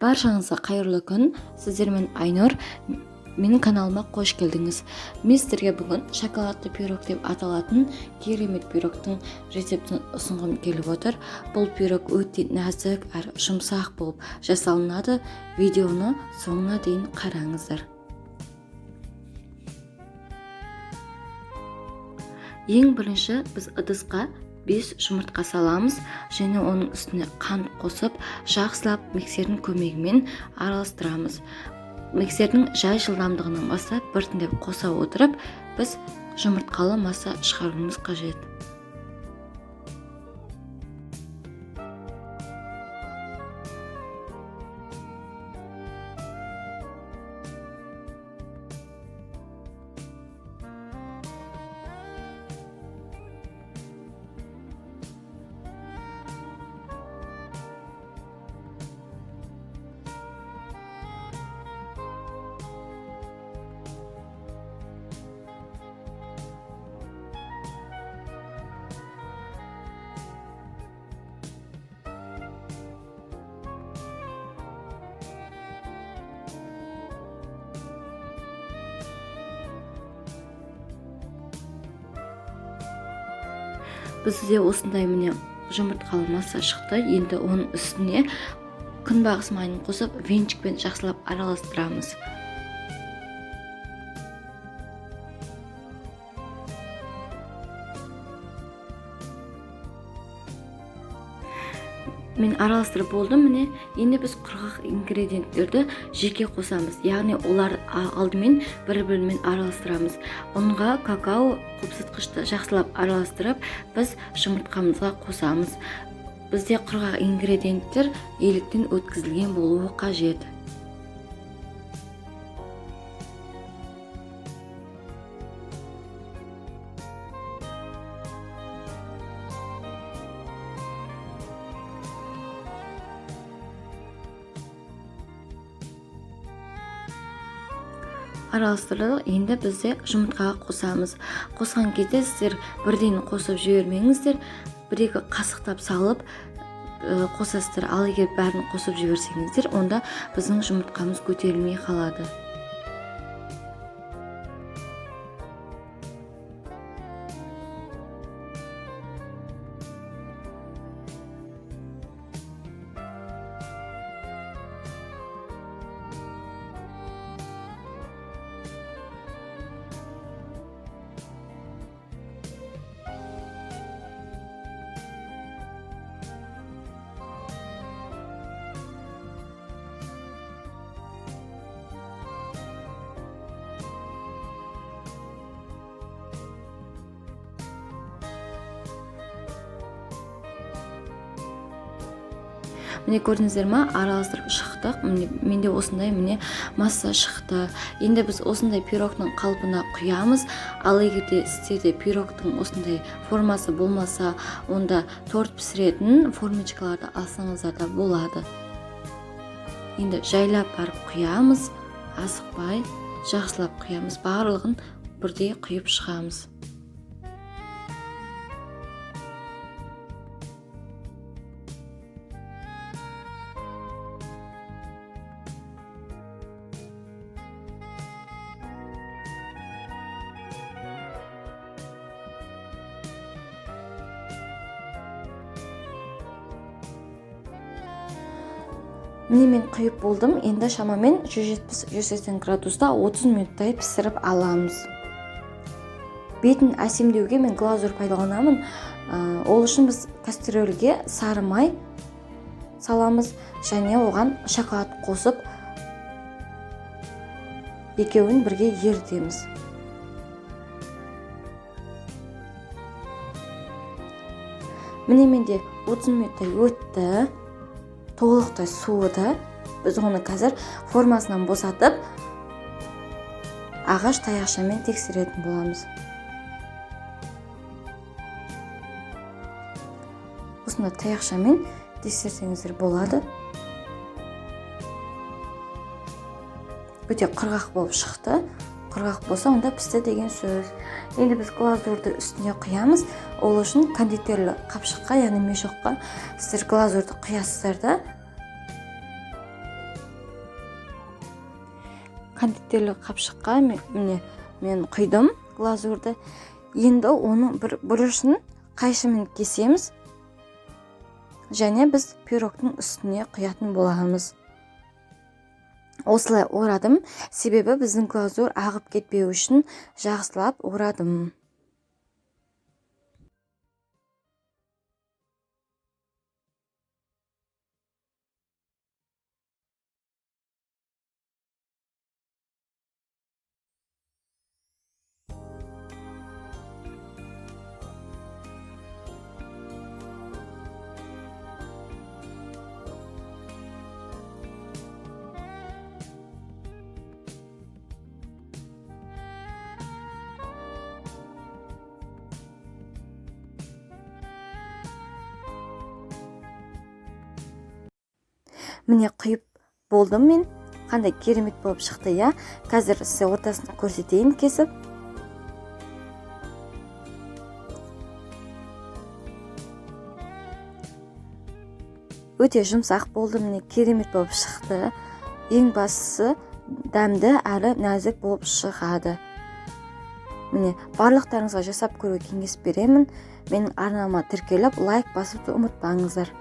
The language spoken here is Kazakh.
Баршаңызға қайырлы күн. Сіздермен Айнұр. Менің каналыма қош келдіңіз. Мен сіздерге бүгін шоколадты пирог деп аталатын керемет пирогтың рецептін ұсынғым келіп отыр. Бұл пирог өте нәзік әрі жұмсақ болып жасалынады. Видеоны соңына дейін қараңыздар. Ең бірінші біз ыдысқа 5 жұмыртқа саламыз және оның үстіне қант қосып, жақсылап миксердің көмегімен араластырамыз. Миксердің жай жылдамдығынан бастап біртіндеп қоса отырып, біз жұмыртқалы масса шығаруымыз қажет. Бізде осындай міне жұмыртқалы масса шықты. Енді оның үстіне күнбағыс майын қосып, венчикпен жақсылап араластырамыз. Мен араластырып болдым. Міне, енді біз құрғақ ингредиенттерді жеке қосамыз. Яғни олар алдымен бір-бірімен араластырамыз. Ұнға какао қопсытқышты жақсылап араластырып, біз жұмыртқамызға қосамыз. Бізде құрғақ ингредиенттер еліктен өткізілген болуы қажет. Араластырдық. Енді бізде жұмыртқаға қосамыз. Қосқан кезде сіздер бірден қосып жібермеңіздер, бір-екі қасықтап салып қосасыздар. Ал егер бәрін қосып жіберсеңіздер, онда біздің жұмыртқамыз көтерілмей қалады. Міне, көрдіңіздер ма, араластырып шықтық. Міне, менде осындай міне масса шықты. Енді біз осындай пирогтың қалпына құямыз. Ал егер де сіздерде пирогтың осындай формасы болмаса, онда торт пісіретін формочкаларды алсаңыздар да болады. Енді жайлап барып құямыз, асықпай жақсылап құямыз, барлығын бірдей құйып шығамыз. Міне, мен құйып болдым. Енді шамамен 170-180 градуста 30 минуттай пісіріп аламыз. Бетін әсемдеуге мен глазурь пайдаланамын. Ол үшін біз кастрюльге сары май саламыз және оған шоколад қосып, екеуін бірге ерітеміз. Міне, менде 30 минуттай өтті. Толықтай суыды. Біз оны қазір формасынан босатып, ағаш таяқшамен тексеретін боламыз. Осындай таяқшамен тексерсеңіздер болады. Өте құрғақ болып шықты. Құрғақ болса, онда пісті деген сөз. Енді біз глазурды үстіне құямыз. Ол үшін кондитерлі қапшыққа, яғни мешокқа сіздер глазурды құясыздар да, Кондитерлік қапшыққа міне мен құйдым глазурды. Енді оның бір бұрышын қайшымен кесеміз және біз пирогтың үстіне құятын боламыз. Осылай орадым, себебі біздің глазур ағып кетпеу үшін жақсылап орадым. Міне құйып болдым мен. Қандай керемет болып шықты, иә? Қазір сізге ортасын көрсетейін кесіп. Өте жұмсақ болды, міне керемет болып шықты. Ең бастысы дәмді әрі нәзік болып шығады. Міне барлықтарыңызға жасап көруге кеңес беремін. Менің арнама тіркеліп, лайк басуды ұмытпаңыздар.